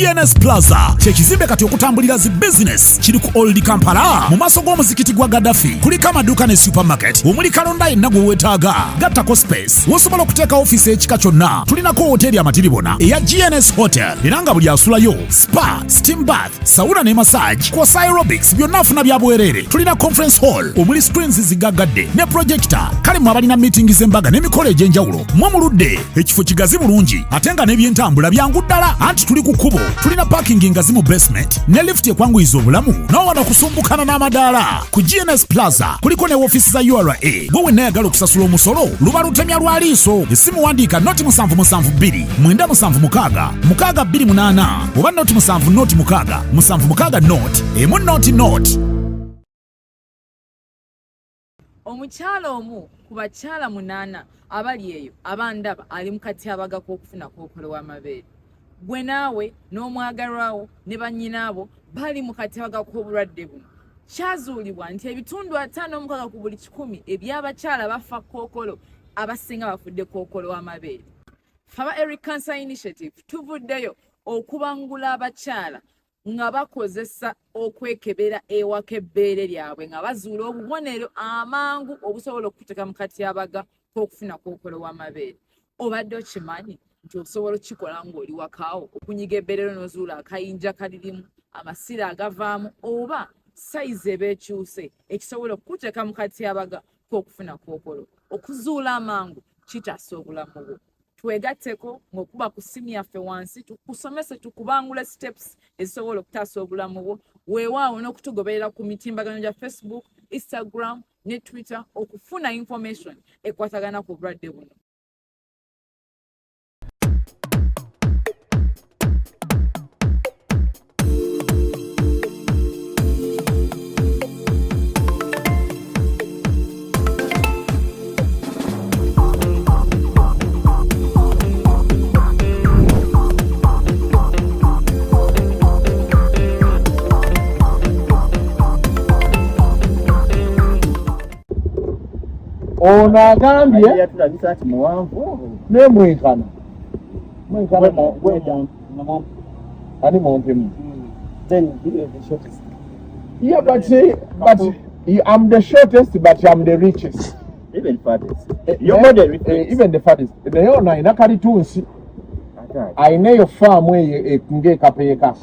GNS Plaza kye kizimbe kati okutambulira zi business kiri ku Old Kampala mu maaso g'omuzikiti gwa Gaddafi. Kuliko amaduuka ne supermarket omuli kalonda yenna gwe weetaaga. Gattako space wosobola okuteeka ofiisi ekika kyonna. Tulinako woteeri amatiribona eya GNS Hotel era nga buli asulayo spa, steam bath, sauna ne massage kwosa aerobics byonna afuna bya bwereere. Tulina conference hall omuli screens zigaggadde ne projector. Kale mwe abalina meeting z'embaga n'emikolo egy'enjawulo mwe muludde. Ekifo kigazi bulungi ate nga n'ebyentambula byangu ddala anti tuli ku kkubo. Tulina parking ngazi mu basement ne lift ekwanguyiza obulamu n'owano okusumbukana n'amadaala. Ku GNS Plaza kuliko ne woofiisi za URA. Gwe wenna ayagala okusasula omusolo luba lutemya lwa liiso. Essimu wandiika noti 772 976 628 oba noti 7 noti 6 7 6 noti 1 noti noti. Omukyala omu ku bakyala 8 abali eyo abandaba ali mu katyabaga k'okufuna kookolo w'amabeere. Gwe naawe n'omwagalwawo ne bannyinaabo bali mu katyabaga k'obulwadde buno. Kyazuulibwa nti ebitundu 56 ku buli 100 eby'abakyala bafa kookolo, abasinga bafudde kookolo w'amabeere. Ffe aba Eric Cancer Initiative tuvuddeyo okubangula abakyala nga bakozesa okwekebera ewaka ebbeere lyabwe nga bazuula obubonero amangu obusobola okukuteeka mu katyabaga k'okufuna kookolo w'amabeere. Obadde okimanyi nti osobola okukikola ng'oli wakaawo, okunyiga ebbeere n'ozuula akayinja kalirimu, amasira agavaamu oba sayizi eba ekyuse ekisobola okukuteeka mu katyabaga k'okufuna kookolo. Okuzuula amangu kitaasa obulamu bwo. Twegatteko ng'okuba ku ssimu yaffe wansi tukusomese tukubangule steps ezisobola okutaasa obulamu bwo. Weewaawo n'okutugoberera ku mitimbagano gya Facebook, Instagram ne Twitter okufuna information ekwatagana ku bulwadde buno. Ono agambye yatulabisa nti muwanvu naye mwenkana mwenkana ani mumpimu. Yeah, but I'm the shortest, but I'm the richest. Even fattest. Your body reflects. Even the fattest. Naye ono alina kalitunsi, alina eyo faamu eyo ng'ekapeeka.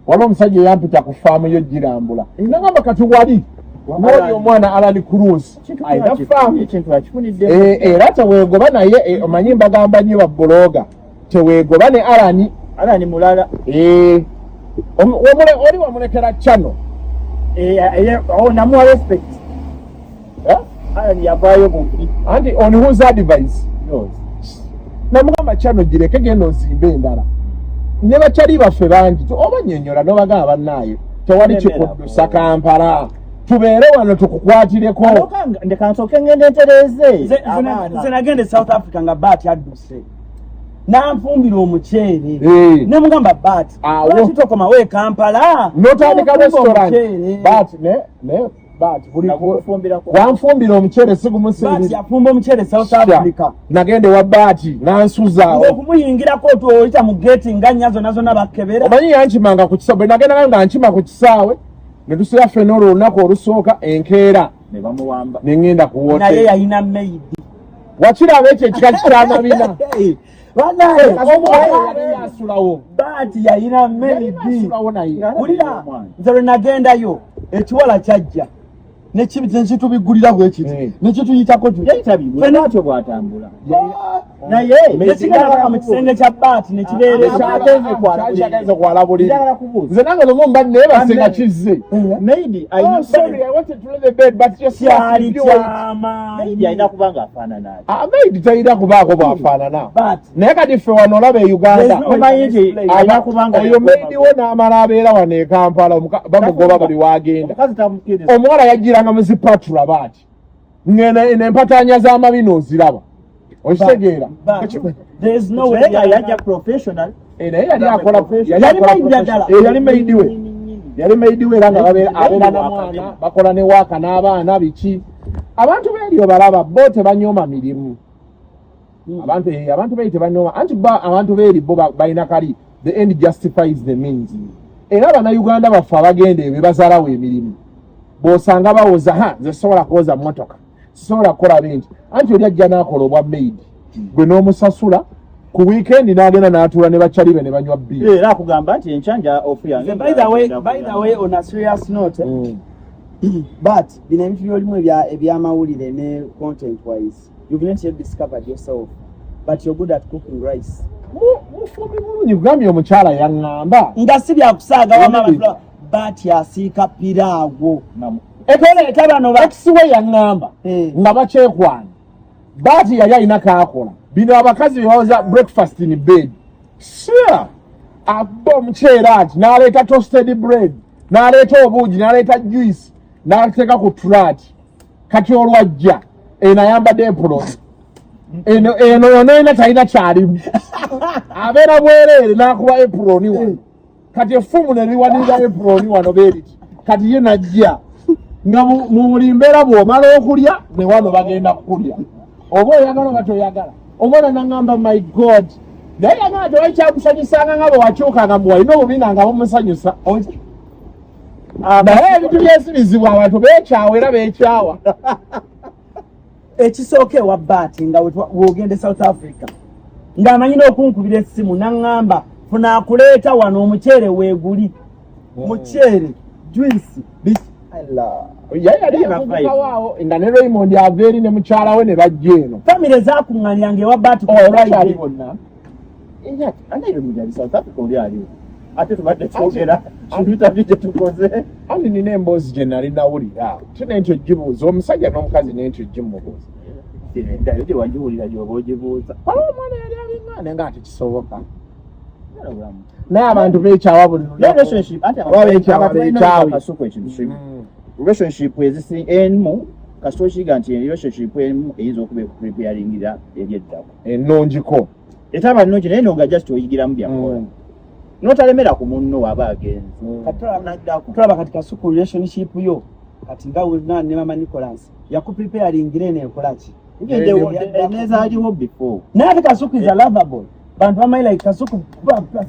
Waliwo omusajja eyampita ku faamu yo girambula, nagamba kati wali n'oli omwana Alan Cruz alina faamu ekintu akifunidde. Era teweegoba naye, omanyi mbagamba nnyo babuloga, teweegoba ne Alan. Alan mulala. Oli wamulekera channel. Namuwa respect. Alan yavaayo bubi. Anti on whose advice? Namugamba channel gireke, genda ozimbe endala. Ne bakyali baffe bangi oba nnyonnyola n'obagamba bannaayo tewali kikuddusa Kampala, tubeere wano tukukwatireko. Ndeka nsooke ngende ntereeze. Nze nagenda e South Africa nga Baati adduse, nanfumbira omuceere, nemugamba, "Baati, lwaki tokomawo e Kampala?" Notandika restaurant. Baati ne Baati wanfumbira omuceere sigumusiibira. Yafumba omuceere South Africa. Nagenda ewa Baati nansuzaawo. Okumuyingirako oyita mu geeti nga nnya zonna zonna bakebera. Omanyi yankimanga ku kisaawe, bwe nagendayo nga nkima ku kisaawe ne tusula ffenna olwo olunaku olusooka enkeera ne bamuwamba. Ne ŋŋenda ku wote. Naye yalina maid. Wakiraba ekyo ekika kikyamabina. Asulawo. Baati yalina maid. Asulawo naye. Wulira, nze lwe nagendayo ekiwala kyajja nekitubigulira bwe kiti nekituyitako. Atyo bwatambula naye. Nekigenda mu kisenge kya Baati nekibeera. Kwala buliri, nze nange lumu mba neebase nga kizze. Maid. Oh, sorry, I wanted to leave the bed, but just kyali kyamaanyi. Alina kuba nga afaanana. Ah, maid talina kubaako bw'afaanana, naye kati ffe wano olaba e Uganda oyo maid wo n'amala abeera wano e Kampala bamugoba buli wagenda. Omuwala yajjiranga mu zipatula baati ngeno empatanya z'amabina oziraba, okitegeera? Naye yali akola, yali maid we, yali maid we era nga abeera na mwana, bakola ne waaka n'abaana biki. Abantu beeri balaba bo tebanyooma mirimu. Abantu beeri tebanyooma, anti ba abantu beeri bo balina kali The end justifies the means. Era Bannayuganda baffe abagenda ebyo bazaalawo emirimu. Bw'osanga bawoza, ha, nze sisobola kwoza mmotoka, sisobola kukola bingi. Anti oli ajja n'akola obwa maid, gwe n'omusasula ku weekend n'agenda n'atuula ne bakyali be ne banywa bbiya. Era akugamba nti enkyanja ofu yange. By the way, by the way, on a serious note, but bino ebintu byolimu ebyamawulire ne content wise, you've not yet discovered yourself, but you're good at cooking rice. Mufumbi bulungi, kugambye omukyala yaŋŋamba nga si byakusaaga wama abantu but asiika piraawo. Etoleeta bano ba ex we yaŋŋamba nga bakyekwana, baati yali alina kaakola bino abakazi bye bawoza breakfast in bed. Sure, akuba omuceere ati n'aleeta toasted bread, n'aleeta obuugi, n'aleeta juice, n'ateeka ku trat. Kati olwajja eno ayambadde apron, eno eno yona talina kyalimu, abeera bwereere, n'akuba apron wano. Kati effumu ne liwanirira apron wano beeriti. Kati ye najja nga mu buli mbeera bw'omala okulya ne wano bagenda kukulya, oba oyagala oba toyagala. Omwana naŋŋamba, my God, naye yagamba tewali kyamusanyusanga nga bwe wakyukanga mbu walina obubina nga bumusanyusa. Naye ebintu byensi bizibu, abantu beekyawa era beekyawa. Ekisooka ewa baati nga wogenda e South Africa, ng'amanyi n'okunkubira essimu naŋŋamba, funa akuleeta wano, omuceere weeguli, muceere, juice. Ye yali yavubukawo nga ne Raymond ava eri ne mukyala we ne bajja eno. Famire zakuŋŋaniranga ewa baati ku Oh, Friday. Bakyali bonna. Ate Raymond ali South Africa, oli aliwo, ate tubadde twogera kintu gye tukoze. Andi nina emboozi gye nali nawulira te nentyo gibuuza omusajja n'omukazi, nentyo gimubuuza. Eddayo gye wagiwulira gyoba ogibuuza. Waliwo omwana yali abiŋŋaane nga tekisoboka, naye abantu beekyawa buli Naye lunaku. relationship ate Oba beekyawa, abantu balina beekyawe. akasuku ekintu kimu. Relationship ezisi emu kasita okiyiga nti relationship emu eyinza okuba ekupreparingira eri eddako ennungiko. Etaba nnungi, naye no nga just oyigiramu byakukola, notalemera ku munno waba agenze. Kati Naddako. Tulaba kati Kasuku, relationship yo kati nga wena ne mama Nicholas yakupreparingira eno enkola ki? Nezaaliwo before. Naye ate Kasuku is a lovable, bantu bamanyi like Kasuku.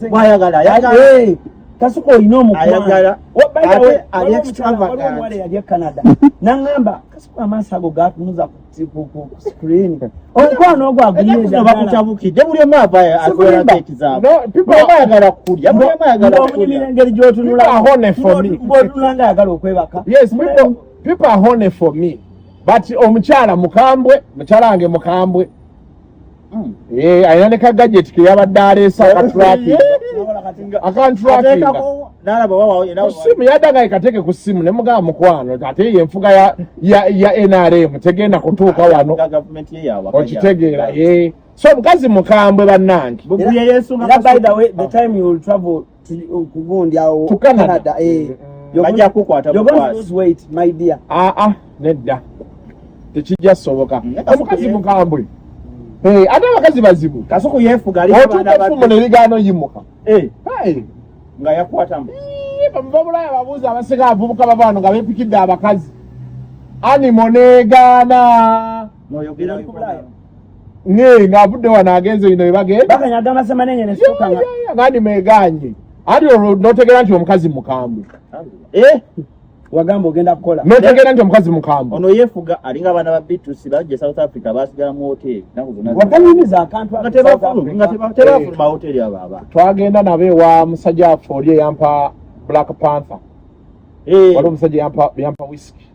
Bwayagala, ayagala. Eh, Kasuku olina omukwano. Ayagala. Oh, by the way, Ate ali waliwo extravagant. omuwala eyali e Canada naŋŋamba, Kasuku amaaso ago gatunuza ku screen, omukwano ogwo Ennaku zino bakutabukidde, buli omu ava Sikulimba. akolako ekizaabu. No, people Buli omu ayagala kulya, buli omu ayagala Ng'omunyumira kulya. engeri gy'otunula. People are horny for me. Ng'otunula nga ayagala okwebaka. Yes, people are horny for me, but omukyala mukambwe, mukyala wange mukambwe. Eh, alina ne ka gadget ke yabadde aleese akatracking, akantrackinga. Ateekako n'alaba wawa era Ku ssimu yaddaga kateeke ku ssimu ne mugamba, mukwano, ate ye enfuga ya NRM tegenda kutuuka wano. Gavumenti ye yawaka. Okitegeera? Ye so omukazi mukambwe, bannange. Buguye yesunga. Era by the way, the time you will travel to kugundi awo To Canada. Eh, you're Bajja kukwata you're going to bukwasi. lose weight, my dear. Aa, nedda, tekijja soboka. Omukazi mukambwe. Eh, ate abakazi bazibu. Kasuku yeefuga ali Otuuka effumu ne ligaana oyimuka. Eh, Hey. nga yakwatamu. Bamuva Bulaya, babuuza abasinga abavubuka bava wano nga beepikidde abakazi, animo negaana. N'oyogera. Nge ng'avudde wano agenze bino bye bagenda. Bakanyaga amasemanenye nesituka nga Ng'animo eganye, ati olwo n'otegeera nti omukazi mukambwe. Eh, wagamba ogenda kukola. N'otegeera nti omukazi mukambwe. Ono yeefuga alinga abaana ba B2C bajja South Africa, basigala mu hoteri ennaku zonna. Wakanyumiza akantu Nga ako tebafuluma, nga South Africa. tebafuluma hoteri abo abaana. Twagenda nabo ewa musajja waffe oli eyampa Black Panther. Eh, waliwo omusajja yampa whisky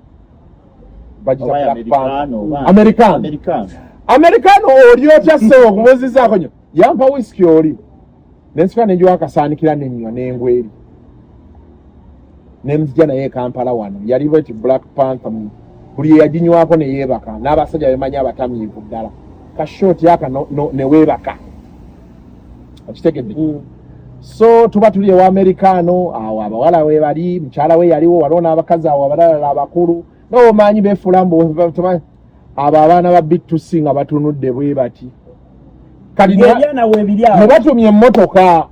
bagita oba ya Black Panther. Americano, oba- Americano. Americano. Americano oli otya ssebo okubuuzizaako nyo yampa whisky oli nensika nenjiwa akasaanikira nenywa nengweri nenzija naye e Kampala wano yali bweti Black Panther buli eyaginywako neyeebaka n'abasajja bemanyi abatamiivu ddala kashooti aka neweebaka okitegedde? So tuba tuli ewa Americano awo, abawala we bali, mukyala we yaliwo, waliwo n'abakazi awo abalalala abakulu nomanyi befuula mbu abo abaana ba B2C nga batunudde bwe bati kati Ng'ebyana weebiri awo. Ne batumya emmotoka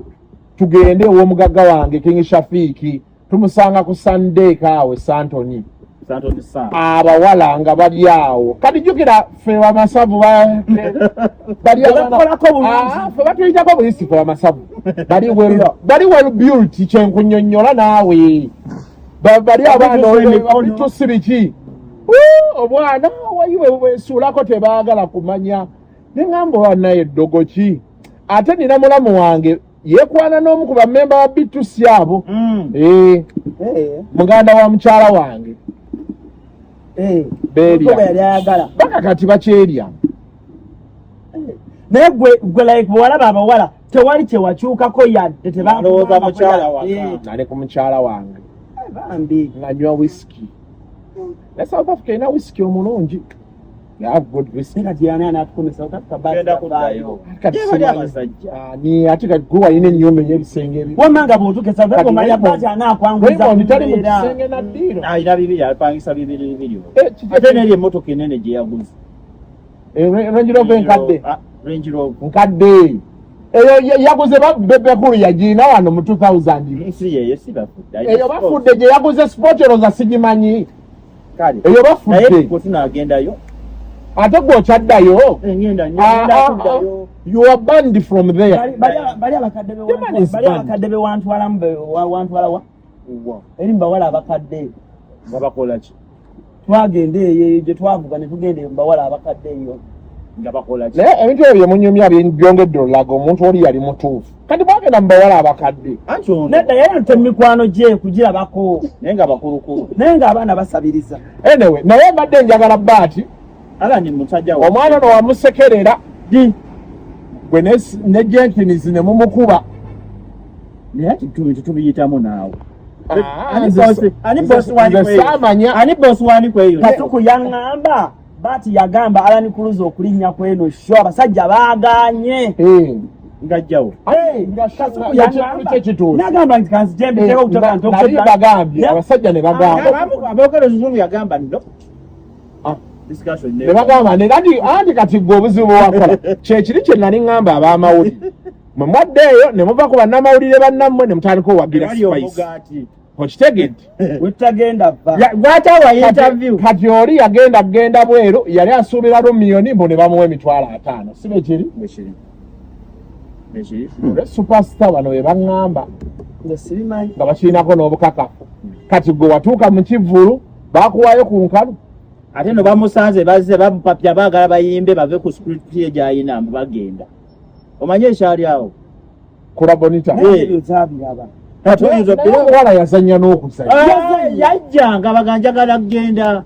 tugende ew'omugagga wange King Shafiiki, tumusanga ku Sunday kaawe Santoni. Abawala nga bali awo kati jjukira ffe bamasavu ffe batuyitako buyisi ffe bamasavu bali well built kyenkunyonnyola naawe bali abaana bitusi biki obwana wayiwe bwesuulako tebaagala kumanya ne ŋŋamba oba naye eddogo ki ate nina mulamu wange yeekwana n'omu ku bammemba wa B2C abo mm. eh. Eh. Muganda wa mukyala wange eh. Beerya baka kati bakyerya. Naye gwe gwe like bwewalaba abawala tewali kyewakyukako yadde tebalowooza mukyala wange nali ku mukyala wange bambi nga nywa whisky ne South Africa erina whisky omulungi. Ate kati gwe walina ennyumba ey'ebisenge ebi wamma nga bw'otuuka e South Africa omanya bw'ati anaakwanguza Raymond tali mu kisenge na ddiiro alina bibiri apangisa bibiri bibiri ate n'eri emmotoka enene gye yaguze Range Rover enkadde ah, Range Rover nkadde eyo yaguze Bebe Cool yagiina wano mu 2000 si yeyo si bafudde eyo bafudde gye yaguze Sport eroza sigimanyi Kale. Eyo bafudde. Naye gwe tunagendayo. Ate gwe okyaddayo. Eh, ngenda nnyo. Ah, Ngenda ah, kuddayo. ah. You are banned from there. Bali abakadde be The man is bali banned. abakadde be wantwalamu be wantwala wa? Eri mbawala abakadde. Nga bakola ki? Twagenda eyo gye twavuga ne tugenda eyo mbawala abakadde eyo. Nga bakola ki? Naye ebintu ebyo bye munyumya byongedde olulaga omuntu oli yali mutuufu. Kati bwagenda mu bawala abakadde. Anti ono. Nedda yali atutte mu mikwano gye kugirabako. Naye nga bakulukulu. Naye ng'abaana basabiriza. Anyway, naye mbadde njagala Baati. Alan musajja wa. Omwana ono wamusekerera. Di. Gwe ne Jenkins ne mumukuba. Naye ati tubintu tubiyitamu naawe. Ah, Ani boss wani nze saamanya. Ani boss wani kweyo? Kasuku yaŋŋamba Baati yagamba Alan Cruz okulinnya ku eno show abasajja baagaanye. Eh. Ngajjawo. Hey, Kasuku yaŋŋamba. Nagamba nti kanzije mbiteeko okutoka nti Nali bagambye abasajja ne bagamba. Aboogera oluzungu yagamba no. Ah. Discussion Ne bagamba ne anti anti kati gwe obuzibu bwe wakola. Kye kiri kye nali ŋŋamba ab'amawulire. Mwe mwaddeeyo ne muva ku bannamawulire bannammwe ne mutandika owagira Spice. Okitegedde? Wetutagenda va. Lwaki awa interview? Kati oli yagenda kugenda bweru yali asuubira lumiyoni mbu ne bamuwa 50,000. Si bwe kiri? Bwe kiri. Bwe kiri. Olwe superstar bano be baŋŋamba. Nze sibimanyi. Nga bakirinako n'obukakafu. Kati gwe watuuka mu kivvulu bakuwaayo ku nkalu. Ate no bamusanze bazze bamupapya baagala bayimbe bave ku script ye gy'alina mbu bagenda. Omanye ekyali awo? Kula Bonita. Naye zaabiraba. Ate oyinza Naye omuwala yazannya n'okuzannya. Ah, yajja nga baga njagala kugenda.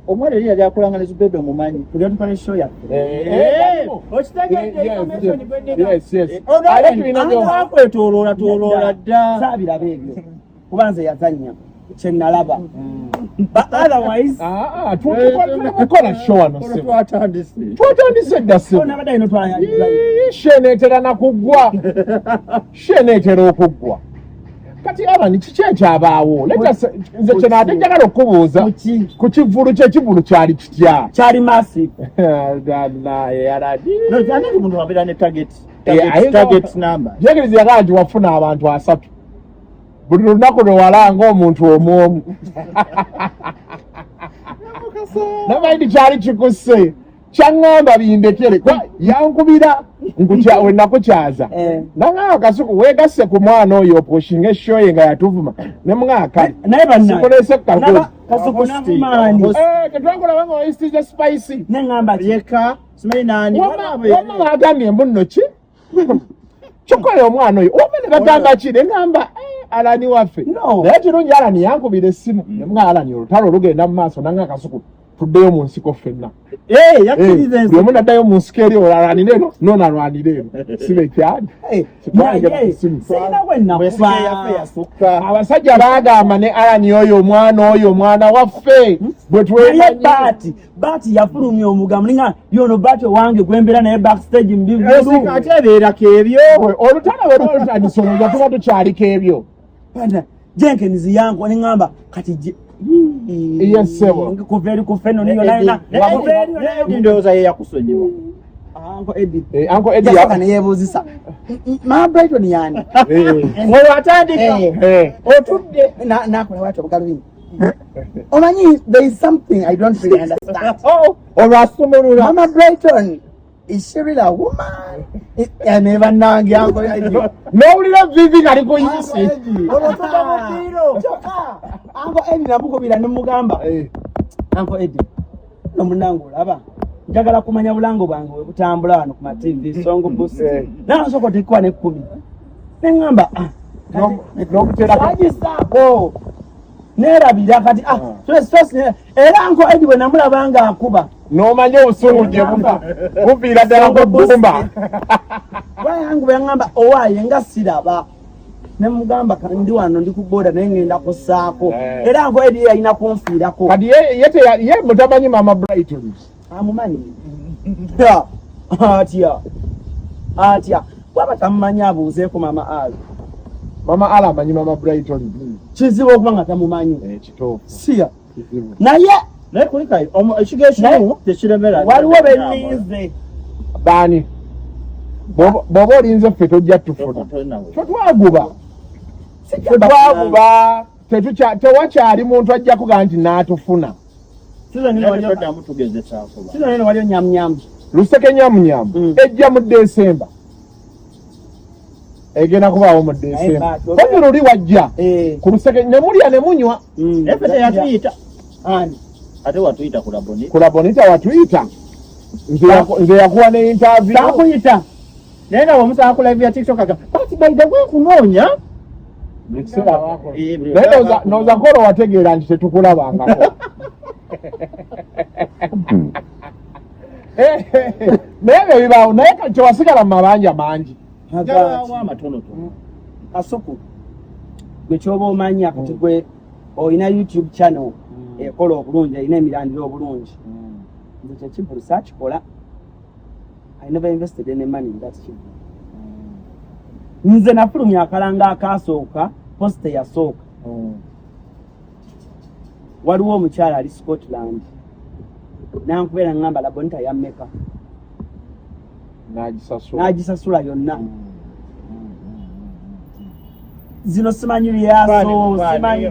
Omuwala eri yali akolanga ne Zubeda omumanyi. Tugenda tukole show yaffe. Eh, Okitegedde information gwe nnina. Yes, yes. Eh, ono Ate tulina akwetooloola tooloola dda. Saabiraba ebyo. Kuba nze yazannya kye nalaba. But otherwise, Ah, ah, tuli mukola show wano ssebo. Twatandise. Twatandise dda ssebo. ona abadde alina otwala Ii, show eneetera na kuggwa. Show eneetera okuggwa. Kati Alan, kiki ekyabaawo? Let us nze kye naate njagala okubuuza Kuki? ku kivvulu kye ekivvulu kyali kitya? Kyali massive. Naye Alan. No, ate omuntu abeera ne target. Eh, Target, ayinza- target number. Jenkins yagamba nti wafuna abantu 3. Buli lunaku lwe walanga omuntu omu omu. Namanyi kyali kikusse. Kyaŋŋamba bindekere. Kwa yankubira we nakukyaza. Eh. Nangamba Kasuku weegasse ku mwana oyo opushinga eshow ye nga yatuvuma. Ne mwaka. Naye bannange. Sikuleese ku kagozi. Naba Kasuku navumaani. Eh, tetwakulaba nga wayisitiza Spice. Ne ŋŋamba ki? Yeka, simanyi nani. Wamma bagambye mbu nno ki? Kyokka oyo omwana oyo wamma ne bagamba ki? Ne ŋŋamba Alani waffe. No. Naye kirungi Alani yankubira essimu. Ne mugamba Alani olutalo lugenda mu maaso nanga Kasuku tuddeyo mu nsiko ffenna. Eh, yakkiriza Buli ensi. omu n'addayo mu nsiko eri olwo alwanire eno n'ono alwanire eno. Si bwe kyali? Eh, Kitwange naye ku ssimu. sirina bwe nakuba. Bwesike yaffe yasukka. Abasajja baagamba ne Alani oyo omwana oyo omwana waffe bwe Naye twemanyi. Baati, Baati yafulumya omugambo ninga yono Baati owange gwe mbeera naye backstage mu bivvulu. Ensiko ate ebeerako ebyo. Olutalo bwe lwali lutandise olwo nga tuba tukyaliko ebyo. Bana, Jenkins yangu ne ŋŋamba kati Yes, ssebo. Kuva eri ku ffenno niyo nayo kuva eri Ne Eddie ndowooza ye yakusonyiwa. Uncle Eddie. Eh, Uncle Eddie Yasooka ne yeebuuzisa. Mama Brighton y'ani? Eh. Olwo atandika. Eh. Eh. Otudde. N'akola bw'ati obugalubindi. Omanyi, there is something I don't really understand. Oh, olwasumulula. Mama Brighton, is she really a woman? Ne bannange, Uncle Eddie. N'owulira vivi nga likuyise. Olwo tuva mu ddiiro. Kyokka Uncle Eddie namukubira ne mugamba, Uncle Eddie, no munnange olaba njagala kumanya bulango bwange bwe butambula wano ku ma TV Song Boost. Naye nsooka otekwa n'ekkumi. Ne ŋŋamba, ah, N'okuteera agisaako neerabira kati, ah, stress era Uncle Eddie bwe namulaba nga akuba n'omanya obusungu gye buva, buviira ddala ku bbumba. Wayangu bwe yaŋŋamba owaaye nga siraba, ne mugamba ndi wano, ndi ku boda, naye ŋŋenda kussaako. Era Uncle Eddie yalina kunfiirako. Kati ye mutamanyi Mama Brighton? Amumanyi atya? Atya bwaba tamumanyi? Abuuzeeko Mama Al. Mama Al amanyi Mama Brighton. Kizibu okuba nga tamumanyi. Kituufu. Siya. Kizibu. Naye Naye kulika ekigo ekimu tekiremera. Waliwo beninze. Baani? Bw'oba olinze ffe, tojja tufuna. Ffe twaguba, ffe twaguba. Tewakyali muntu ajja kugaa nti n'atufuna. Toddamu tugezesaako. Season eno waliyo nyamunyamu? Luseke nyamunyamu ejja mu Desemba, egenda kubaawo mu Desemba. Naye Kozi luli wajja ku luseke ne mulya ne munywa. Naye ffe teyatuyita. Ani? Ate watuyita ku Laboni. Ku Labonita watuyita. Nze yakuwa ne interview. Takuyita. Naye nga bwomusanga ku live ya TikTok aga, but by the way kunoonya. Naye ndowooza kolo wategeera nti tetukulabangako, naye ebyo bibaawo. Naye kati tewasigala mu mabanja mangi. Jawaawo amatonotono. Kasuku, gwe kyoba omanya kati, gwe olina YouTube channel ekola obulungi, erina emirandiro obulungi. Nze kyekivulu saakikola. I never invested any money in that kivulu. Nze nafulumya akalanga akasooka, post eyasooka. Waliwo omukyala ali Scotland nankubeera ngamba, "Labonita yammeka?" N'agisasula. N'agisasula yonna. Zino simanyi lyaso, simanyi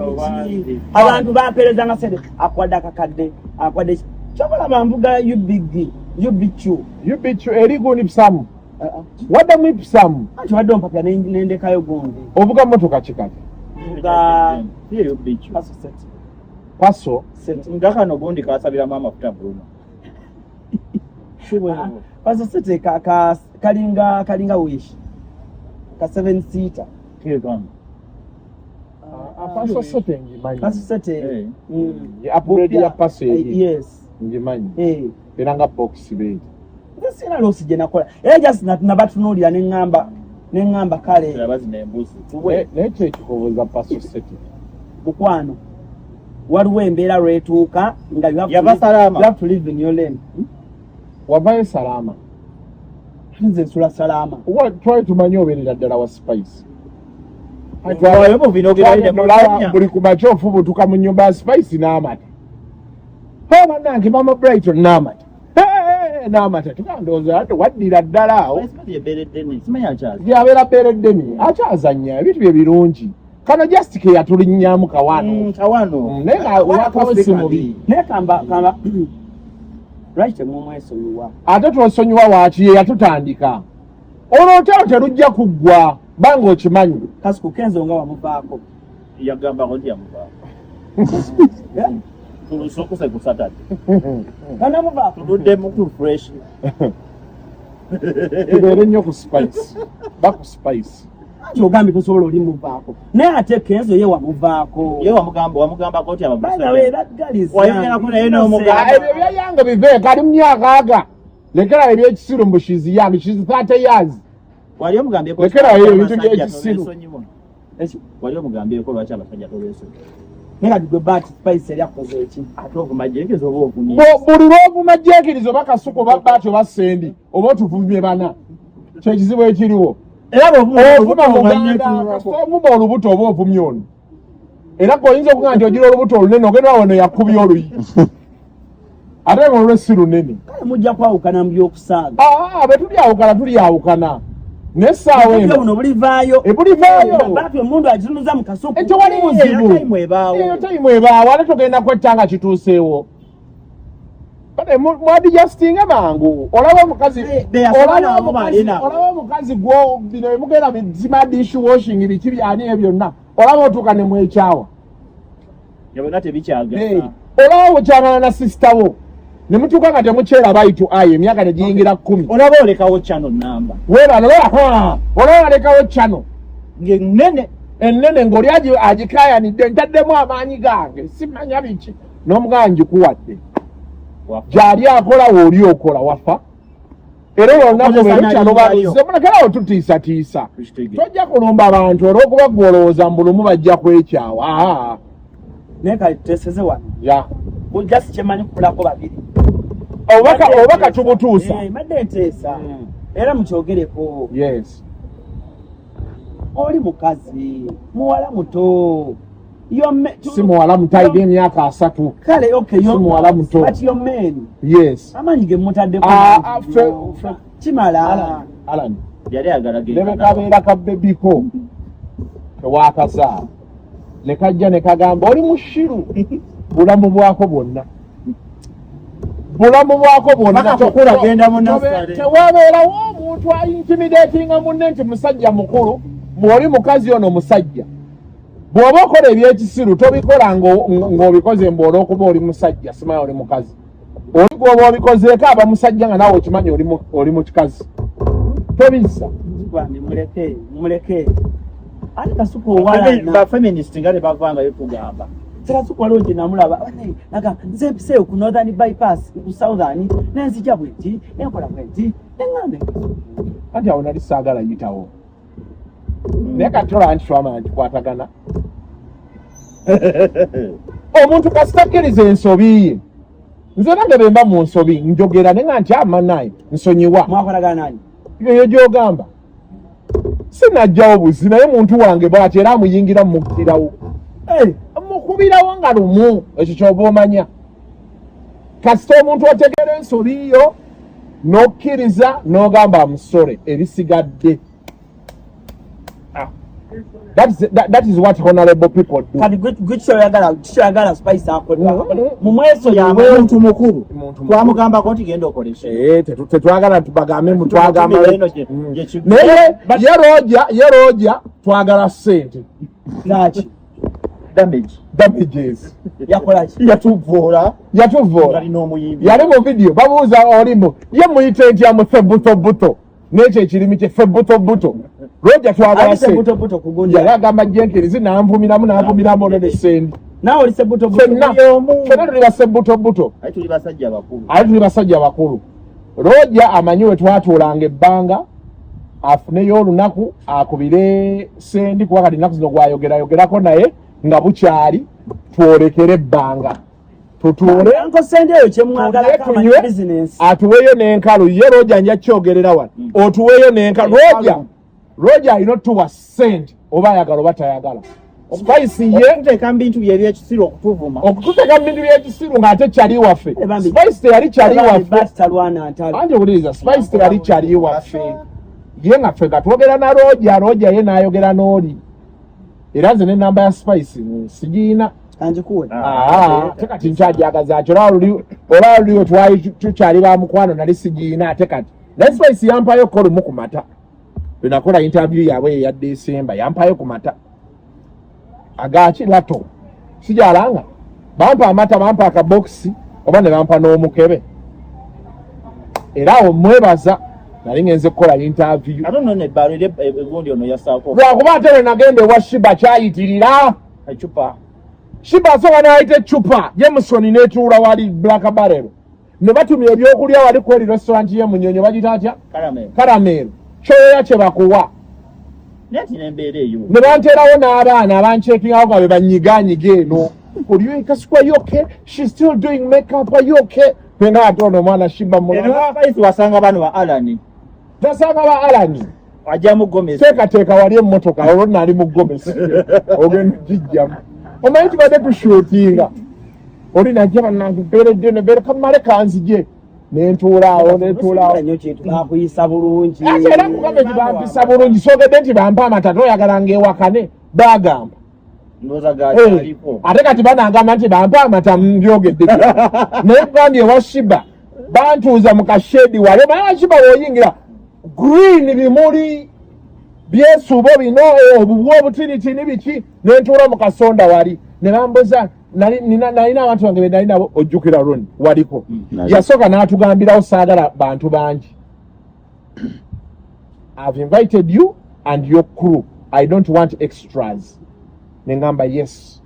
biki, abantu bampeerezanga sente, akwadde akakadde, akwadde kyobalaba nvuga UBG, UBQ. UBQ eri gundi Ipsum, waddamu Ipsum. Anti wadde ompapya nendekayo gundi. Ovuga motoka kikati? Nvuga Si UBQ. Passo Sette. Passo. Sette. Nga kano gundi kasabiramu amafuta Bruno. Passo Sette kalinga Wish ka 7 seater. Passo Sette ngimanyi. Passo Sette. Upgrade ya Passo eri. Yes. Ngimanyi. Era nga box bed. Nze sina loss gye nakola, era just nabatunuulira neŋŋamba kale. Bazina embuzi. Naye kyekikubuuza Passo Sette. Mukwano, waliwo embeera lwetuuka nga you have to Yava Salaama. you have to live in your lane. Wavayo Salaama? Nze nsula Salaama. Twali tumanyi obeerera ddala wa Spice. Oyo muvino. Olaba buli ku makya ofubutuka mu nyumba ya Spice n'amata. O bannange, Mama Brighton n'amata, n'amata, tukandowooza ate waddira ddala awo. Yabeera beereddeni, akyazanya ebintu bye birungi. Kano just ke yatulinnyamu kawano. Kawano. Naye nga wakawo si mubi. Naye kamba lwaki temumwesonyiwa? Ate twesonyiwa waaki? Ye yatutandika. Olwo olutalo terujja kuggwa banga okimanyi. Kasuku, Kenzo nga wamuvaako. Yagambako nti yamuvaako. Tulusokuse ku Saturday. Kanamuvaako. Tutuddemu ku fresh. Tubeere nnyo ku Spice, ba ku Spice. Anti ogambye tosobola oli muvaako, naye ate Kenzo ye wamuvaako. Ye wamugambako nti By the way, that girl is Wayogerako naye n'omugamba. Ah, ebyo byayanga biveeko, ali mu myaka aga. Lekera ebyekisiru mbu she's young, she's 30 years. Wali omugambyeko Lekera eyo ebintu by'ekisiru. Wali omugambyeko lwaki abasajja tobeesonyiwa? Naye kati gwe bat Spice eri akukoze eki? Ate ovuma Jenkins oba ovumye. Buli lwovuma Jenkins oba Kasuku oba Baati oba Sendi, oba otuvumye bana. Kyekizibu ekiriwo. Era ovuma muganda, kasita ovuma olubuto oba ovumye ono. Era gweoyinza okugaa nti ogira olubuto olunene, ogenda wano yakubye oluyi, ate nga olwe si lunene. Kale mujja kwawukana mu byokusaaga. Ah, bwe tulyawukana, tulyawukana. N'essaawa eno buno bulivaayo. Ebulivaayo. Batu emundu agitunuza mu kasuku. Tewali buzibu. Time ebaawo. Eyo time ebaawo, ate togenda kwetta nga kituuseewo. Bane mwadijustinga mangu. Olaba omukazi Beyasobola abo balina. Olaba omukazi gwo bino emugenda bizima dish washing biki byani ebyo byonna. Olaba otuuka ne mwekyawa. Byonna tebikyagasa. Olaba okyagala na sister wo. Ne mutuuka nga temukyeraba eye to eye, emyaka ne giyingira 10. Olaba olekawo channel number. Weebale, olaba olekawo channel. Ng'ennene. Ennene ng'oli agikaayanidde, ntaddemu amaanyi gange, simanya biki. N'omugamba ngikuwadde. Gy'ali akola w'oli okola wafa. Era olwo olunaku Okozesa lwe lukyalo n'alinnya baluze, mulekerawo tutiisatiisa. Tojja kulumba abantu olw'okuba ggwe olowooza mbu lumu bajja kwekyawa. Aa. Naye kale tuteseze wano. Ya. Just kyemanyi kukulako babiri. Obubaka tubutuusa. Mbadde nteesa. Era mukyogereko. Yes. Oli mukazi, muwala muto. Si muwala muto, alina emyaka 30. Kale, okay, Si muwala muto. But your men. Yes. Amaanyi ge mutaddeko. Kimala. Alan. Yali ayagala genda. Ne kabeera ka bebiko. Tewakazaala. Ne kajja ne kagamba oli mushiru. Bulamu bwako bwonna. Bulamu bwako bwonna. Paka kukula genda mu nursery. Tewabeerawo omuntu ayintimidatinga munne nti musajja mukulu, mw'oli mukazi ono musajja. Bw'oba okola ebyekisiru tobikola ng'obikoze mbu olw'okuba oli musajja, simanyi oli mukazi. Oli gw'oba obikozeeko aba musajja nga naawe okimanyi oli mu kikazi. Tobizza. Bambi muleke, muleke. Ate Kasuku owalana. Ba feminist nga tebavangayo tugamba. Kasuku waliwo gye namulaba, bane, naga, nze mpiseeyo ku Northern Bypass, ku Southern, nenzija bwe nti, nenkola bwe nti, neŋŋambe. Anti awo nali saagala yitawo. Naye kati tolaba nti twamala nkikwatagana. Omuntu kasita akkiriza ensobi ye. Nze nange bwe mba mu nsobi njogera naye nga nti amanaye nsonyiwa. Mwakolagana nani? Eyo gy'ogamba. Sinajjawo buzi naye muntu wange bw'ati era amuyingira mukubirawo. Mukubirawo nga lumu, ekyo ky'oba omanya. Kasita omuntu otegeera ensobi yo n'okkiriza n'ogamba amusole ebisigadde. That is what honorable people do. Kati gwe kyoyagala Spice akole. Mumweso ya muntu mukulu. Muntu mukulu. Twamugambako nti genda okole ki? Tetwagala tubagambe mu twagamba. Naye ye Roger twagala ssente. Lwaki? Damage. Damages. Yakola ki? Yatuvoola. Yatuvoola. Yali n'omuyimbi. Yali mu video babuuza olimu. Ye muyite nti amuthe buto buto. N'ekyo ekirimi kye ffe buto buto. Roger twagala Ate ssente. buto buto kugundi. Yali agamba Jenkins n'anvumiramu n'anvumiramu ono ne Sendi. Naawe oli sebuto buto. Ffenna. Ffenna tuli basebuto buto. Ate tuli basajja bakulu. Ate tuli basajja bakulu. Roger amanyi we twatuulanga ebbanga afuneyo olunaku akubire Sendi kuba kati ennaku zino gwayogerayogerako naye nga bukyali twolekere ebbanga. Tutuule. Uncle Sendi eyo kye mwagala Tunywe, kama tunywe, business. atuweeyo n'enkalu. Ye Roger nja kyogerera wano. Otuweeyo n'enkalu. Roger alina otuwa ssente oba ayagala oba tayagala. Spice ye okututeeka mu bintu bye eby'ekisiru okutuvuma. Okututeeka mu bintu by'ekisiru ng'ate kyali waffe. Bambi. Spice teyali kyali Bambi, waffe. Bati talwana ntalo. Anti owuliriza, Spice teyali kyali waffe. Ye nga ffe nga twogera na Roger, Roger ye n'ayogera n'oli. Era nze n'ennamba ya Spice sigiina. Kanjikuwe. Ate kati nkyajagaza ki? Olaba luli we twali tukyali ba mukwano nali sigiina ate kati. Naye Spice yampayo ko lumu ku mata. Lwe nakola interview yaabwe eya December, yampayo ku mata. Agaaki lato. Sijalanga. Bampa amata, bampa akabokisi oba ne bampa n'omukebe. Era awo mwebaza nali ngenze kukola interview. I don't know ne baro eri egundi ono yasaako. Lwakuba ate lwe nagenda ewa Shiba kyayitirira. Ecupa. Shiba asooka n'ayita ecupa Jameson n'etuula wali Black Barrel. Ne batumya ebyokulya wali kweri restaurant ye Munyonyo bagiyita atya? Caramel. Caramel. Kyoya kye bakuwa. Naye ati n'embeera eyo. Ne banteerawo n'abaana abancheckingawo nga be banyiganyiga eno. Oli Kasuku, are you okay? She's still doing makeup, are you okay? Fenga ate ono omwana Shiba mulala. Eno Spice wasanga bano ba Alan. Nasanga ba Alan. Ajja mu Gomez. Teekateeka wali emmotoka olwo nali mu Gomez. Ogenda ogijjamu. Omanyi tubadde tushootinga. Oli najja bannange mpeeredde eno mbeere kamale kanzije. Nentuulaawo, nentuulaawo. Nnyo kintu bakuyisa bulungi. Ate era nkugambye nti bampisa bulungi, soogedde nti bampa amata, toyagala ngaewakane bagamba. Ndowooza gakyaliko. Ate kati banagamba nti bampa amata, mbyogedde, naye kugambye ewa Shiba bantuuza mu kashedi wali, omanyi wa Shiba woyingira green, bimuli byesuubo bino, obubwa obutinitini biki, nentuula mu kasonda wali ne bambuza. Nalina abantu bange be nali nabo, ojjukira Ron waliko? Yasooka n'atugambirawo, saagala bantu bangi. I've invited you and your crew, I don't want extras. Nengamba yes,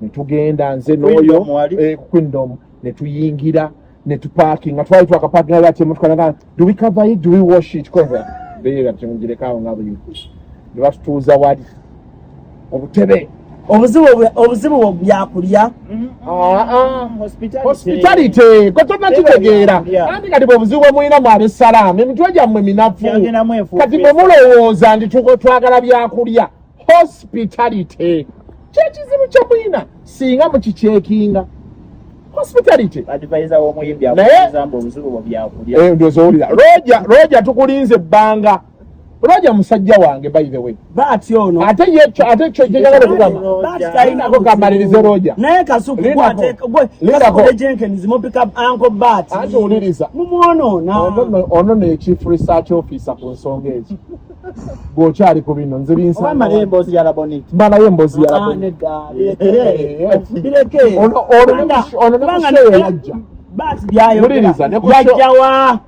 netugenda nze n'oyo. Queendom wali? Queendom, netuyingira, netuparkinga, twali twakaparkinga ati emotoka naga, do we cover it, do we wash it, cover beera timugirekawo nga buli ne batutuuza wali obutebe. Obuzibu bwo byakulya. Ah, ah. Hospitality. Hospitality gwe tonakitegeera. Teba Anti kati bwe obuzibu bwe mulina mu ab'essalaamu, emitwe gyammwe minafu. Yagendamu enfuufu. Kati bwe mulowooza nti twagala byakulya, hospitality kyekizibu kye mulina. Singa mukikyekinga hospitality. Advisor w'omuyimbi akubuuza mbu obuzibu bwo byakulya. Eh, ndowooza owulira Roja. Roja tukulinze ebbanga. Roja musajja wange, by the way. Baati ono. Ate ye ate kyo kyenjagala okugamba. Baati talina Lindako kamalirize, Roja. Naye Kasuku Lindako. gwateeka gwe Lindako. Kasuku ne Jenkins mupika Uncle Bat. Anti owuliriza. Mumwonoona. Ono ne chief research officer ku nsonga ezo, bw'okyali ku bino nze Oba binsanga. mmalayo emboozi ya Labonita. Mbalayo emboozi ya Ah, Labonita. nedda, bireke. Bireke. Ono ne ono ne ku Kubanga show yajja. Baati byayogera. Wuliriza, ne ku show- Yajjawa.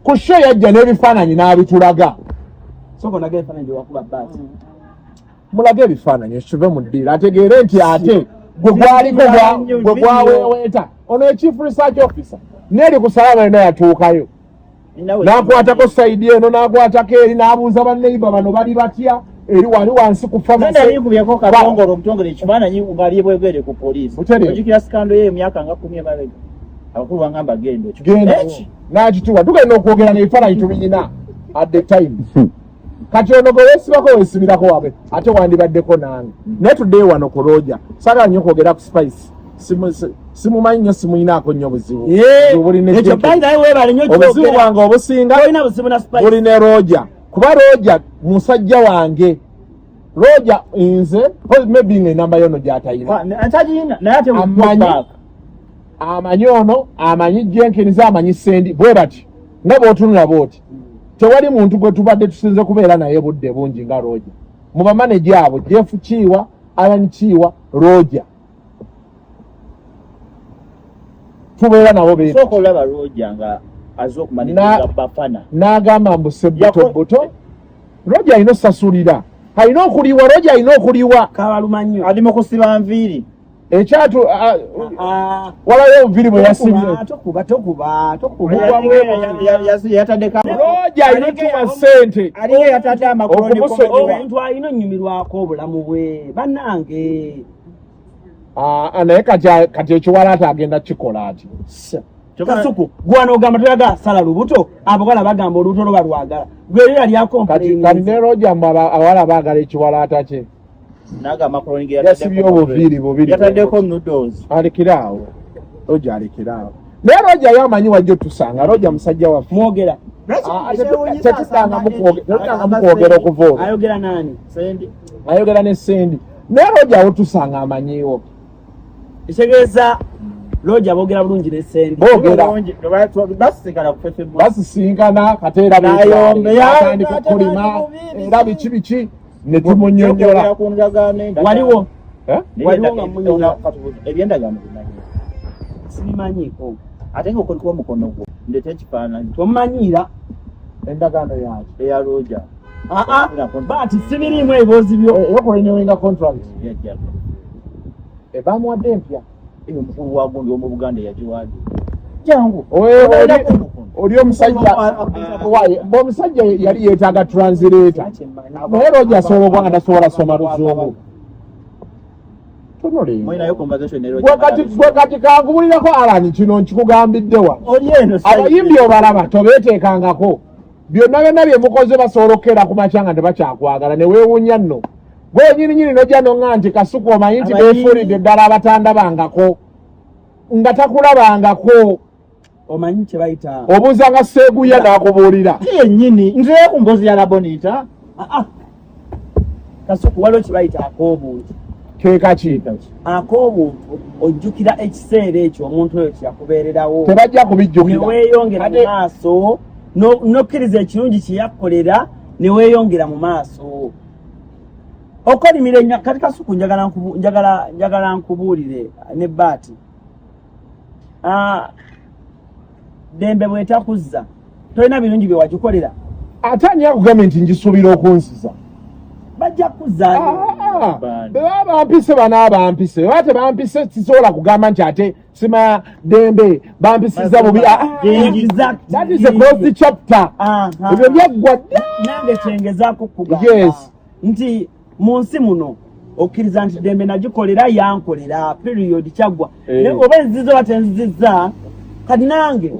Ku show yajja n'ebifaananyi n'abitulaga. Soko naga ebifaananyi bye wakuba Baati. Mulage ebifaananyi kive mu ddiiro, ategeere nti ate gwe gwaliko gwe gwaweeweeta. Ono ye chief research officer, neeri ku salama yonna yatuukayo, n'akwatako side eno, n'akwatako eri, n'abuuza banneiba bano bali batya eri wali wansi ku pharmacy. Nalikubyeko Katongole omutongole ekifaananyi ng'ali bwegere ku poliisi. Butereevu. Ojjukira scandal ye emyaka nga 10 emabega, abakulu bangamba genda Genda. Eki? N'akituwa tugenda okwogera n'ebifaananyi tubiyina at the time. Kati ono gwe weesibako, weesibirako wabe ate wandibaddeko nange, naye tuddeyo wano ku Roja. Saagala nnyo kwogera ku Spice. Simumanyi nnyo, simuyinaako nnyo buzibu. Buzibu buli ne Ekyo Jenkins. by the way weebale nnyo Obuzibu kyogera. bwange obusinga Tolina buzibu na Spice. buli ne Roja, kuba Roja musajja wange. Roja nze maybe nga enamba yono gyatayina. Ntagirina, naye ate Amanyi. Amanyi ono, amanyi Jenkins, amanyi Sendi, bwe bati nga bw'otunula bwoti tewali muntu gwe tubadde tusinze kubeera naye budde bungi nga Roja mu bamaneja abo, Jeff Kiwa, Alan Kiwa, Roja, tubeera nabo be. Sooka olaba Roja nga azze okumaliriza Bafana. N'agamba mbu sebbutobuto Roja alina osasulira, alina okuliwa, Roja alina okuliwa. Kabaluma nnyo. Ali mu kusiba nviiri. Ekyatu Ah, walayo obuviri bwe yasibye. Tokuba, tokuba, tokuba. Yataddeko Roja alina otuwa ssente. Alinga yatadde amakuloni. Omuntu alina onyumirwako obulamu bwe, bannange. Ah, ah, naye kati ekiwalaata agenda kikola ati. Kasuku gwana ogamba toyagala sala lubuto, abawala bagamba olubuto lwo balwagala, gwe era lyako. Kati ne Roja mbu abawala baagala ekiwalaata kye. Naga amakuloni ge. Yasibye obuviiri bubiri. Yataddeko noodles. Alekere awo Roja, alekere awo. Naye Roja ye amanyi wajja otusanga. Roja musajja waffe. Mwogera. Ah, tetuddangamu kwogera okuva olwo. Ayogera nani? Sendi. Ayogera ne Sendi, naye Roja awo tusanga amanyiwo. Ekitegeeza Roja boogera bulungi ne Sendi. Boogera. Basisinkana ku Fefe. Basisinkana kateera. Nayombe, atandika okulima era biki biki ne tumunyonyola. Ku ndagaano endagaano. Waliwo. Eh? Waliwo nga munyonyola. Ebyendagaano bimanyi? Sibimanyiiko. Ate nga okuliko omukono gwo, ndeeta ekifaananyi. Tomumanyiira. Endagaano yaki? Eya Roja. Aa, baati sibiriimu eboozi byo. Eyokurenewinga contract. Yajja. Bamuwadde empya. Eyo omukulu wa gundi omu Buganda yagiwadde, jangu. Oli omusajja waye mbe omusajja yali yeetaaga translator, naye Roja asobola okuba nga tasobola soma luzungu. Mulinayo conversation ne Roja? Gwe kati kankubulirako, Alan, kino nkikugambidde wano. Oli eno. Abayimbi obalaba tobeeteekangako byonna byonna bye mukoze, basobola okukeera ku makya nga tebakyakwagala ne weewuunya nno gwe nyininyini nojja noŋŋa nti Kasuku omanyi nti Abayimbi- beefuulidde ddala abatandabangako nga takulabangako. Omanyi kye bayita obuuza nga Seeguya n'akubuulira. Si yennyini nze ku mboozi ya Labonita. Ah, ah. Kasuku, waliwo kye bayita ak'obuntu. Kekaki? Ak'obuntu, ojjukira ekiseera ekyo omuntu oyo kyeyakubeererawo. Tebajja kubijjukira. Neweeyongera mu maaso n'okkiriza ekirungi kye yakkolera, neweeyongera mu maaso okolimira enya. Kati Kasuku, njagala nkubuulire ne Baati. Ah, Dembe bwetakuzza tolina birungi bye wagikolera. Ate ani akugambye nti ngisuubira okunziza? Bajja kuzzaayo. Ah, bwe baba bampise banaabampise, bwe baba tebampise sisobola kugamba nti ate sima Dembe bampisiza bubi. Ah, that is a closed chapter. Ebyo byaggwa dda. Nange kyengezaako kugamba nti mu nsi muno okkiriza nti Dembe nagikolera, yankolera, period, kyaggwa. Eh. Oba enziza oba tenzizza, kati nange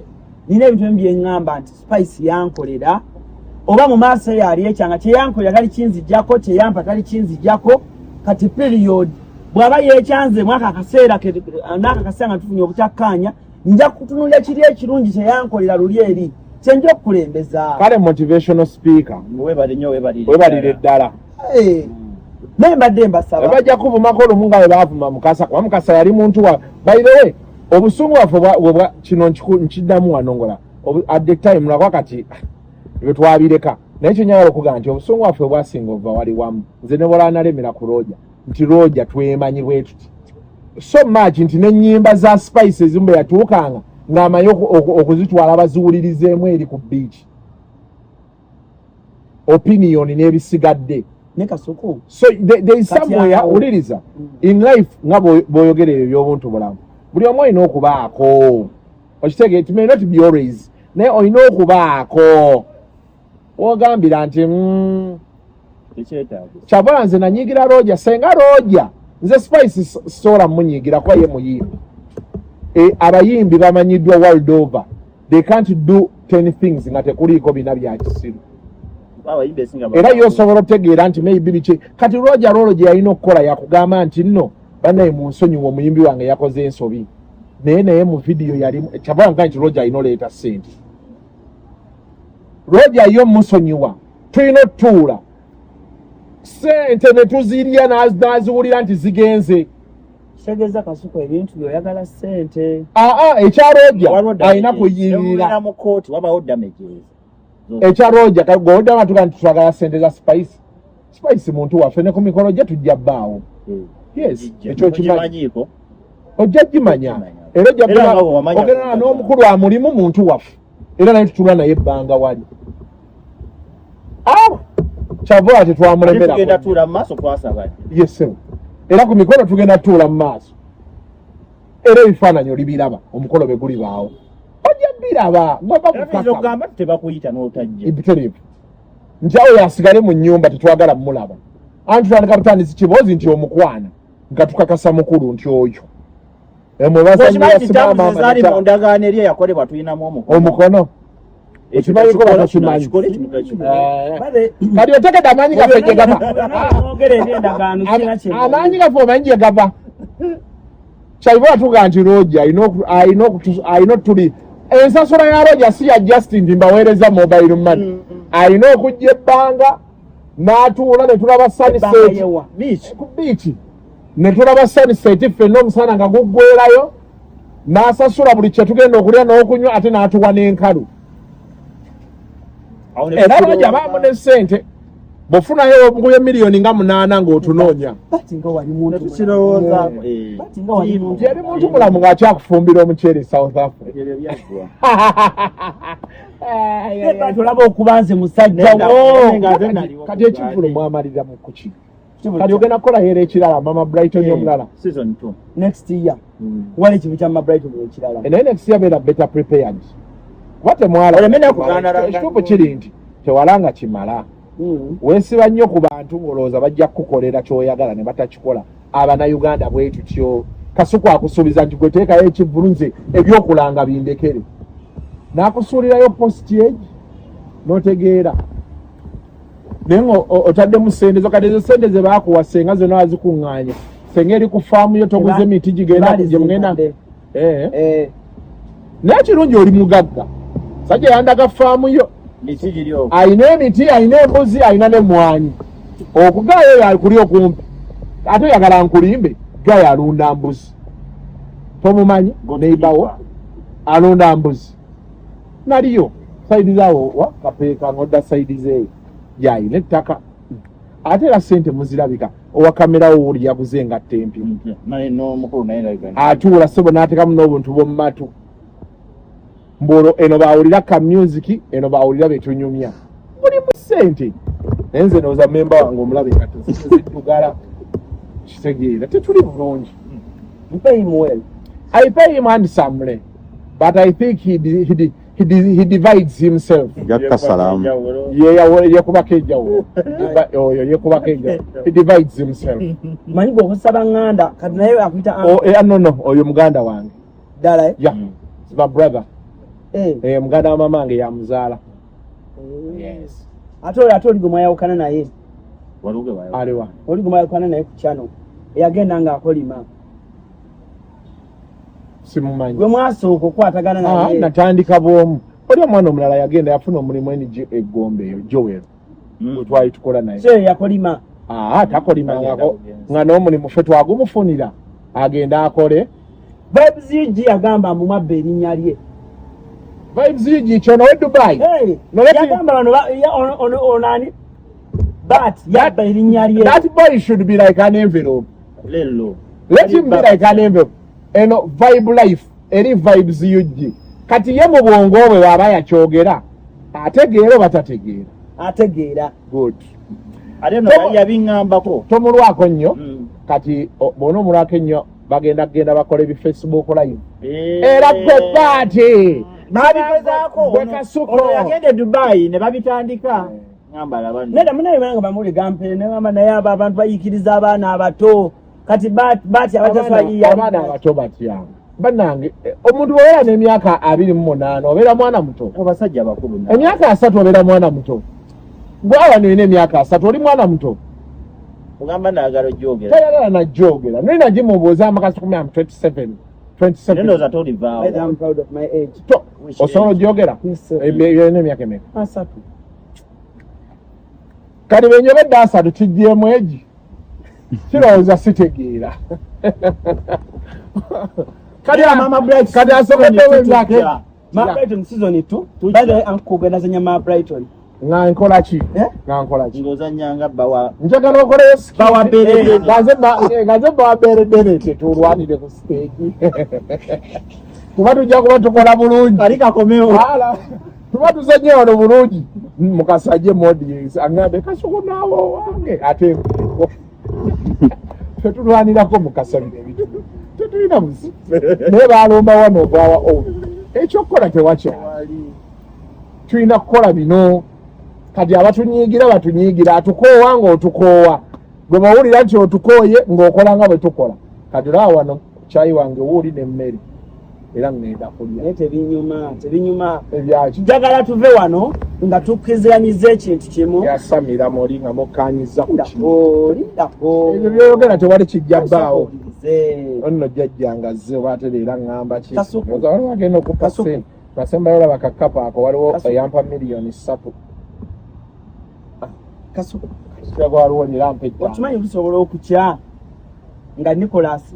nina ebintu ebimu byeŋŋamba nti Spice yankolera, oba mu maaso eyo ali ekyanga kyeyankolera tali kinzijjako, kyeyampa tali kinzijjako. Kati period, bw'aba yekyanze mwaka akaseera n'aka akaseera nga tufunye obutakkaanya, nja kutunulira kiri ekirungi kyeyankolera luli eri kyenja okukulembeza. Kale motivational speaker, webale nnyo, webalire. Webalire ddala. Eh, naye mbadde mbasaba. Bajja kuvumako lumu nga bwe baavuma Mukasa, kuba Mukasa yali muntu wa, by the way, obusungu bwaffe kino nkiddamu wano ngola at the time lwakuba kati ebyo twabireka, naye kyenjagala okugamba nti obusungu bwaffe bwasinga ova wali wamu nze ne bwala nalemera ku Roja, nti Roja twemanyi bwe tuti so much nti n'ennyimba za Spice ezimu bwe yatuukanga ng'amanyi okuzitwala baziwulirizeemu eri ku beach, opinion n'ebisigadde. Ne Kasuku, so there is somewhere, wuliriza, in life nga bw'oyogera ebyo by'obuntu bulamu, buli omu olina okubaako okitegeera, it may not be always, naye olina okubaako wogambira nti kyavola nze nanyigira Roja. Senga Roja, nze Spice sisobola munyigira kuba ye muyimbi. E, abayimbi bamanyiddwa world over, they can't do 10 things nga tekuliiko bina bya kisiru. Era ye osobola otegeera nti maybe biki. Kati Roja role gye yalina okukola yakugamba nti nno bannaye mu nsonyiwa, omuyimbi wange yakoze ensobi, naye mu vidiyo yali kyava nga nti Roja alina oleeta ssente. Roja yo musonyiwa, tulina otutuula ssente ne tuzirya n'aziwulira nti zigenze. Kitegeeza Kasuku ebintu byoyagala ssente. Aa, ekya Roja alina kuyirira mu kooti, wabawo damages. Ekya Roja godda nga tuga nti twagala ssente za Spice. Spice muntu waffe, ne ku mikolo gye tujja bbaawo. Yes, ekyo okimanyiiko. Ojja gimanya era ojja ogenda n'omukulu amulimu muntu waffe, era naye tutula naye ebbanga wali awo kyava ati twamulemera. Yes, era ku mikolo tugenda tuula mu maaso, era ebifaananyi olibiraba omukolo bwe gulibaawo, ojja biraba. Ogamba tebakuyita n'otajja. Ebitereevu nti awo yasigale mu nnyumba, tetwagala mumulaba, anti tutandika butandisi kiboozi nti omukwana nga tukakasa mukulu nti oyo emwe mu ndagaano eri eyakolebwa tulinamu omukono. Kati otegedde amaanyi gaffe gye gava, amaanyi gaffe omanyi gye gava. Kyaiva tuga nti Roja alina otuli ensasula ya Roja si ya just nti mbaweereza mobile money, alina okujja ebbanga n'atuula ne tulaba sunset ku beach, ne tulaba sunset ffenna omusana nga guggwerayo, n'asasula buli kye tugenda okulya n'okunywa, ate n'atuwa n'enkalu. Era Roja baamu ne ssente, bw'ofunayo omukubye miliyoni nga 8 ng'otunoonya yali muntu mulamu ng'akyakufumbira omuceere South Africa. Olaba okuba nze musajja wo. Kati ekivvulu mwamalira mu kuki? Kati ogenda kukola era ekirala, Mama Brighton omulala? Next year wali ekintu kya Mama Brighton ekirala. Naye next year beera better prepared kuba temwala. Ekituufu kiri nti tewalanga kimala. Weesiba nnyo ku bantu ng'olowooza bajja kukukolera ky'oyagala ne batakikola. Abanayuganda bwe tutyo. Kasuku akusuubiza nti gwe teekayo ekivvulu, nze ebyokulanga bindekere, n'akusuulirayo post egi n'otegeera, naye nga otaddemu sente zo. Kati ezo sente ze baakuwa senga zonna wazikuŋŋaanya, senga eri ku faamu yo, toguze miti gigenda gyemugenda. Eh. Eh. Naye kirungi oli mugagga. Sajja yandaga faamu yo. Alina emiti, alina embuzi, alina n'emmwanyi. Okugaayo yakuli okumpi. Ate oyagala nkulimbe, gaya alunda mbuzi. Tomumanyi? Neibawo alunda mbuzi. Naliyo saidi zaawo wa kapeeka ng'odda saidi zeeyo. Yalina ettaka. Ate era ssente muzirabika. Owa kamera wo wuli yaguze engatto empya. Atuula ssebo n'ateekamu n'obuntu bw'omu matu. Mbolo eno bawulira ka music eno bawulira betunyumya mulimu sente naye nze ndowooza memba wange omulabe kati ziddugala kitegeera tetuli bulungi. You pay him well. I pay him handsomely, but I think he divides himself. Jakasalamu. Yekubako enjawulo. Oyo yekubako enjawulo. He divides himself. Manyi gwe okusaba nganda kati naye akuyita Oh, eh, no, oyo muganda wange. Ddala eh? Yeah. It's my brother. Eh. Eh, muganda wa mama wange yamuzaala. Yes. Ate oyo ate oli gwe mwayawukana naye. Aliwa. Oli gwe mwayawukana naye ku channel. Eyagenda ng'akolima. Simumanyi. Gwe mwasooka okukwatagana naye. Natandika bw'omu. Oli omwana omulala yagenda yafuna omulimu NG Eggombe eyo Joel. Gwe twali tukola naye. So yakolima. Takolimangako nga n'omulimu ffe twagumufunira agenda akole. Vibes UG yagamba mbu mwabba erinnya lye. Vibes UG kyono we Dubai. Hey, yagamba bano ono ani? But yabba erinnya lye. That boy should be like an envelope. Lelo. Let him be like an envelope. Eno vibe life eri Vibes UG. Kati ye mu bwongo bwe bw'aba yakyogera ategeera oba tategeera? Ategeera. Good. Ate no yabiŋŋambako. Tomulwako nnyo. Kati bw'ona omulwako ennyo bagenda kugenda bakola ebi Facebook live. Era gwe baati. Babikozaako. Gwe Kasuku. Ono yagenda e Dubai ne babitandika. Nedda munaye bange bamuli gampere ne mama naye abo abantu bayikiriza abaana abato. Kati bati abataswayiya. Abaana abato batya. Bannange omuntu bw'obeera n'emyaka 28 obeera mwana muto. Abasajja abakulu. Emyaka 30 obeera mwana muto. Gwe wano olina emyaka 30 oli mwana muto. Ogamba naagala ojjogera. Tayagala najjogera. Naye nagimubuuza amakasi kumi am 27. 27. Ndowooza tolivaawo. I'm proud of my age. Osobola ojjogera? Olina emyaka emeka? 30. Kati bwe njogedde 30 kiggyeemu egi. Kirowooza sitegeera. Kati Mama Bright kati asokeddewo emyaka. Ma Brighton season 2. By the way, Uncle Gwe nazanya Ma Brighton. Nga nkola ki? Nga nkola ki? Ng'ozannyanga bawa. Njagala okoleyo skit. Bawa beredere. Nga nze bawa beredere tetulwanire ku stage. Kuba tujja kuba tukola bulungi. Kali kakomewo. Tuba tuzannye wano bulungi. Mukasajje mu audience aŋŋambe Kasuku naawe owange ate ffe tulwanirako Mukasa bino ebintu tetulina buzibu. Naye balumba wano ogwawa own. Ekyokukola tewakyali. Tulina kukola bino. Kati abatunyiigira batunyiigira, atukoowa ng'otukoowa. Gwe bawulira nti otukooye ng'okola nga bwe tukola. Kati olaba wano kyayi wange wuuli n'emmere. Era ngenda kulya. Naye tebinyuma, tebinyuma. Ebyaki? Njagala tuve wano nga tukkiriziganyizza ekintu kimu. Yasamira muli nga mukkaanyizza ku kino. Lindako. Ebyo by'oyogera tewali kijja bbaawo. Onno jjajja nga azze oba ate leero aŋŋamba ki? Waliwo agenda okuppa ssente. Nasembayo olaba ka kkapa ako waliwo eyampa miliyoni 3. Kasuku. Waliwo nera mpa ettaano. Okimanyi tusobola okutya nga Nicholas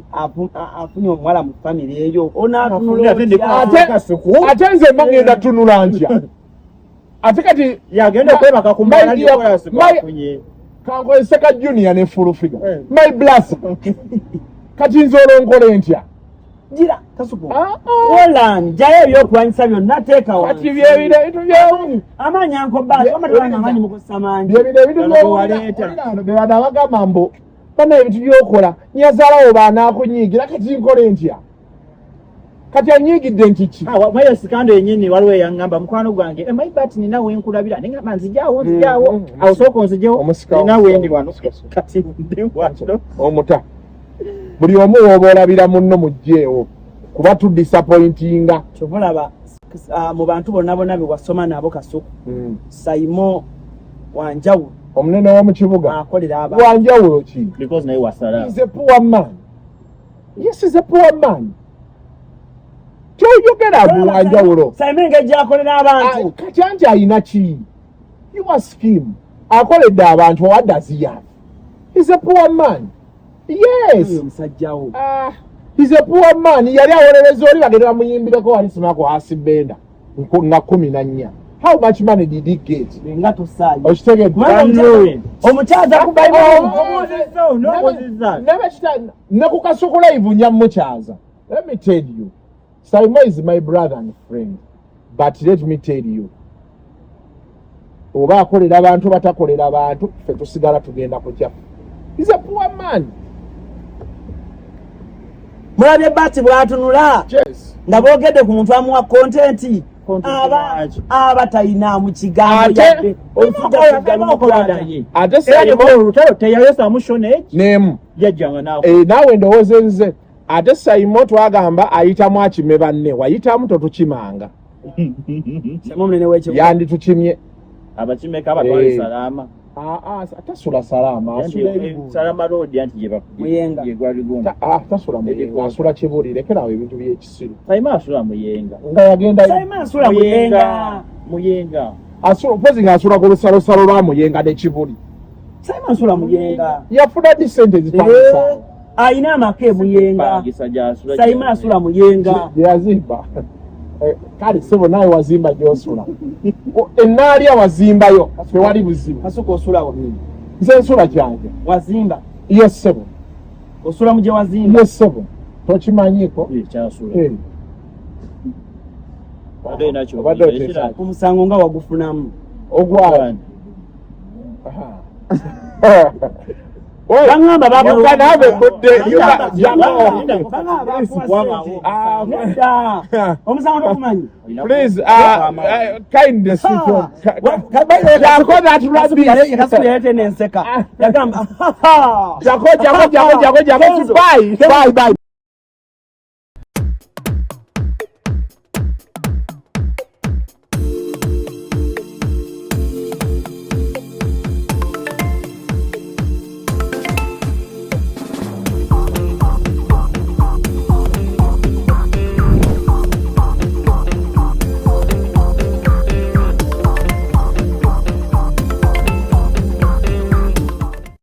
afunye omuwala mu famire eyo. Onaatunula otya? Ate nze mba ngenda tunula ntya? Ate kati yagenda okwebaka ku muwala Nicholas gwafunye. Kankozese ka Junior ne full figure. My bless. Kati nze olwo ntya? Gira Kasuku. Wolan, jayo ebyokulwanyisa byonna teeka wansi. Kati byebiro ebintu bye amaanyi ankobaati wamma tewali amaanyi mukozesa mangi. Byebiro ebintu byewaleeta. Be bano abagamba mbu bana ebintu by'okola nyazaalawo baanaakunyiigira kati nkole ntya? Kati anyiigidde nti ki? Mweyo sikando yennyini waliwo eyaŋŋamba mukwano gwange emayi baati nina we nkulabira ne ŋŋamba nzijaawo nzijaawo awo sooka onzijewo nina we ndi wano kati ndi wano. Omuta buli omu w'oba olabira munno mugyewo kuba tudisappointinga. Kyova olaba mu bantu bonna bonna be wasoma nabo Kasuku Saimo wanjawulo. Omunene w'omu kibuga akolera abantu. Wanjawulo ki? Because naye wasala. He's a poor man. Yes, he's a poor man. Kyoyogera bwanjawulo. Saimo engeri gyakolera abantu. Ah, kati anti alina ki? You ask him. Akoledde abantu, what does he have? He's a poor man. Yes. Omusajjawo. Ah, he's a poor man. Yali awolereza oli bagenda bamuyimbireko wali simako hasi benda nga 14. How much money did he get? Nga tosaayo. Okitegedde. Omukyaza ku Bible. Omubuuzizza. Ne ku Kasuku Live nja mukyaza. Let me tell you. Saimo is my brother and friend. But let me tell you. Oba akolera abantu batakolera abantu ffe tusigala tugenda kutya. He's a poor man. Mulabye Bati bw'atunula. Yes. Nga boogedde ku muntu amuwa kontenti. Aba talina kigambo yadde. Ate Saimo olutalo teyayosamu shonage. Nemu. Yajjanga naawe. Naawe ndowooza nze. Ate Saimo twagamba ayitamu akime banne, wayitamu totukimanga. Yanditukimye. Abakimeka abatwale Salaama. Tasula Salaama, asula ebigulu. Salaama Road anti gye Muyenga. Gye gwali gundi. Tasula Muyenga, asula Kibuli, lekera awo ebintu by'ekisiru. Saimo asula Muyenga. Nga yagenda Saimo asula Muyenga. Muyenga. Asula, mpozi nga asula ku lusalosalo lwa Muyenga ne Kibuli. Saimo asula Muyenga. Yafuna ddi ssente ezipangisa? Alina amaka e Muyenga. Saimo asula Muyenga. Gye yazimba. Kale ssebo naawe wazimba gy'osula. Ennaalya wazimbayo, tewali buzibu. Kasuku osula wa? Nze nsula kyange. Wazimba? Yes ssebo. Osula mu gye wazimba? Yes ssebo. Tokimanyiiko? Kyasula. Obadde oteesa. Omusango nga wagufunamu. Ogwani? Bangamba omusango tokumanyi. Please, kindness. Jako that rubbish. Yalete nenseka. Yagamba. Jako, jako, jako, jako, jako. Bye, bye, bye.